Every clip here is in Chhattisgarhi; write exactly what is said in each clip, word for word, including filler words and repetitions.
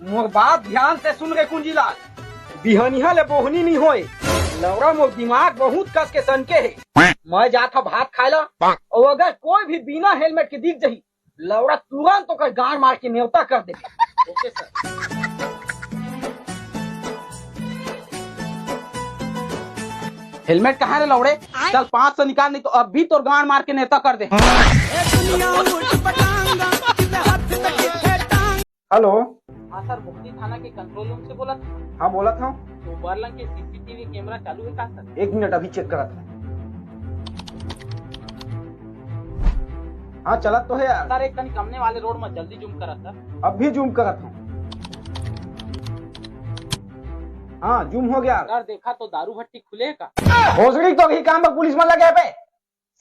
मोर बात ध्यान से सुन रे कुंजीलाल, बिहनिया ले बोहनी नी होय। लौड़ा, मोर दिमाग बहुत कस के सनके हे। मैं जात हव भात खाय ला, अउ अगर कोई भी बिना हेलमेट के दिख जही, लौड़ा, तुरंत ओकर गांड मार के नेवता कर देबे। ओके सर। हेलमेट कहाँ रे लौड़े? चल पाँच सौ निकाल, नहीं तो अब भी तोर गांड मार के नेवता कर दे। हेलो। हाँ सर, भुक्ती थाना के कंट्रोल रूम से बोलत हव? हाँ, बोलत हव। तो बरलंग के सीसीटीवी कैमरा चालू हे का सर? एक मिनट, अभी चेक करत हव। हाँ, चलत तो हे यार। सर, एक कनी कमने वाले रोड में जल्दी जूम करत सर। अभी जूम करत हव। हाँ, जूम हो गया। सर, देखा तो दारू भट्टी खुले हे का? भोसड़ी तो ही काम में पुलिस में लगे बे।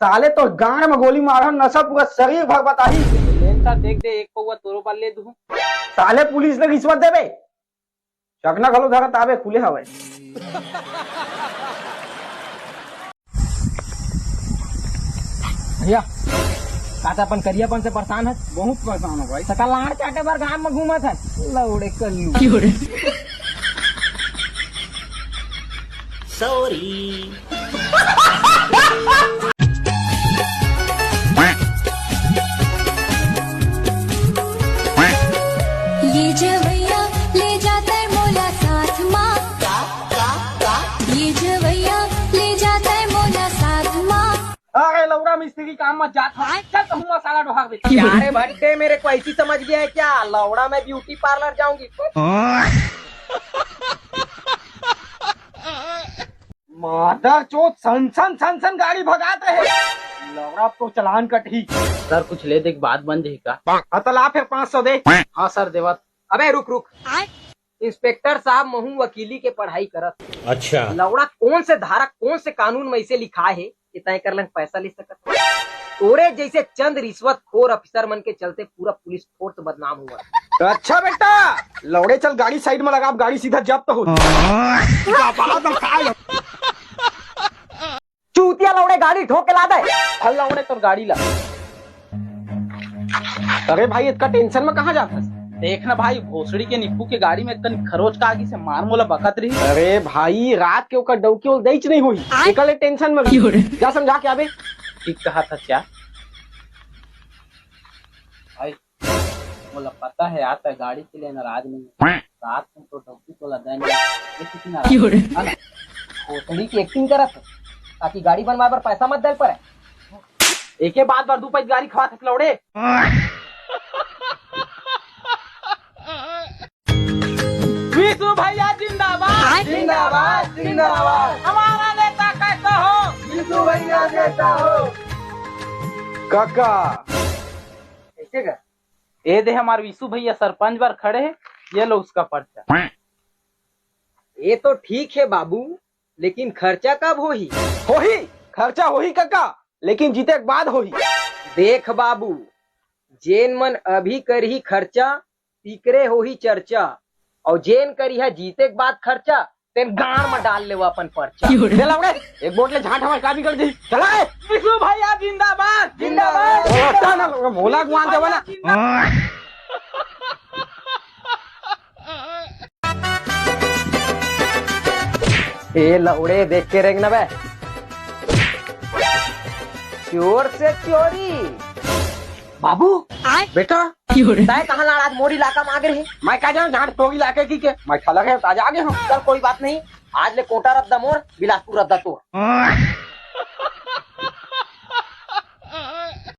साले तो गांड में गोली मारहूं, नशा पूरा शरीर भर बताही। लेन सर, देख दे, एक पौवा तोरो बर ले दूं। साले पुलिस ले रिश्वत देबे? चकना घलो धरत आबे, खुले हवय। भैया, का त अपन करियापन से परेशान हस? बहुत परेशान हंव भाई। सकल लाड़ चाटे बर गांव में घूमत हस, लौड़े कल्लू। सॉरी। ये जवैया ले जाता है मोला साथ मा। ये जवैया ले जाता है मोला साथ मा। अरे लौड़ा मिस्त्री, काम मत जात हव। चल तो हुआ साला डोहार दे। क्या रे भट्टे, मेरे को ऐसी समझ गया है क्या? लौड़ा, मैं ब्यूटी पार्लर जाऊंगी। मादर चोद, सन सन सन सन गाड़ी भगात रहे। लौड़ा, तो चालान कटही। सर, कुछ ले दे के बात बन जाही का? हाँ, त ला फिर पाँच सौ दे। हाँ सर, देवत। अबे रुक रुक। इंस्पेक्टर साहब, महू वकीली के पढ़ाई करत हंव। अच्छा। लौड़ा, कौन से धारा, कौन से कानून में इसे लिखा है कि तैं कर लंग पैसा ले सकत हस? तोरे जैसे चंद रिश्वतखोर अफसर मन के चलते पूरा पुलिस फोर्स बदनाम हुआ है। अच्छा बेटा, लौड़े चल गाड़ी साइड में लगा, अब गाड़ी सीधा जब्त हो। चूतिया लौड़े, गाड़ी ठोक के ला दे। हल लौड़े तोर गाड़ी ला। अरे भाई, इतना टेंशन में कहाँ जात हस? देख ना भाई, भोसड़ी के निप्पू के गाड़ी में इतनी खरोच का आगी से मार मोला बकत रही। अरे भाई, रात के ओकर डौकी ओल दईच नहीं हुई। आय। एकर ले टेंशन में क्यों रे? जा समझा के आबे। ठीक कहा था क्या? भाई, मोला पता है, आज तक गाड़ी के लिए नाराज नहीं है। रात में तो डौकी तोला दे नहीं। ये किसी नाराज क्यों रे? है ना? भोसड़ी की एक्टिंग करत है, ताकि गाड़ी बनवाए बर पैसा मत दे पड़े। एके बात बर दू पैस गाड़ी खवा सकला उड़े। विशु भैया जिंदाबाद। जिंदाबाद, जिंदाबाद। हमारा नेता कैसा हो? विशु भैया जैसा हो। काका। कैसे का? ए दे हमार विशु भैया सरपंच बर खड़े हे, ये लो उसका पर्चा। ये तो ठीक है बाबू, लेकिन खर्चा कब होही? होही, खर्चा होही काका, लेकिन जीते के बाद होही। देख बाबू, जेन मन अभी करही खर्चा, तिकरे होही चर्चा, अउ जेन करिहा जीते के बाद खर्चा, तेन गांड म डाल लेवा अपन पर्चा। दे लौड़े, एक बोट ले झांट हमार का बिगड़ जाही। चला ए। विशु भैया जिंदाबाद, जिंदाबाद। ओ, हटा ना, मोला गुआन देवा ना। जिंदाबाद। ए लौड़े, देख के रेंग न बे। चोर से चोरी। बाबू, आय? बेटा, क्यों रे? तैं कहाँ लाड़ आज मोर इलाका में आ गे रहे? मैं का जानंव, झांट तोर इलाके की के? मैं ठलक हे, ताजा आ गे हंव। चल, कोई बात नहीं, आज ले कोटा रद्दा मोर, बिलासपुर रद्दा तोर।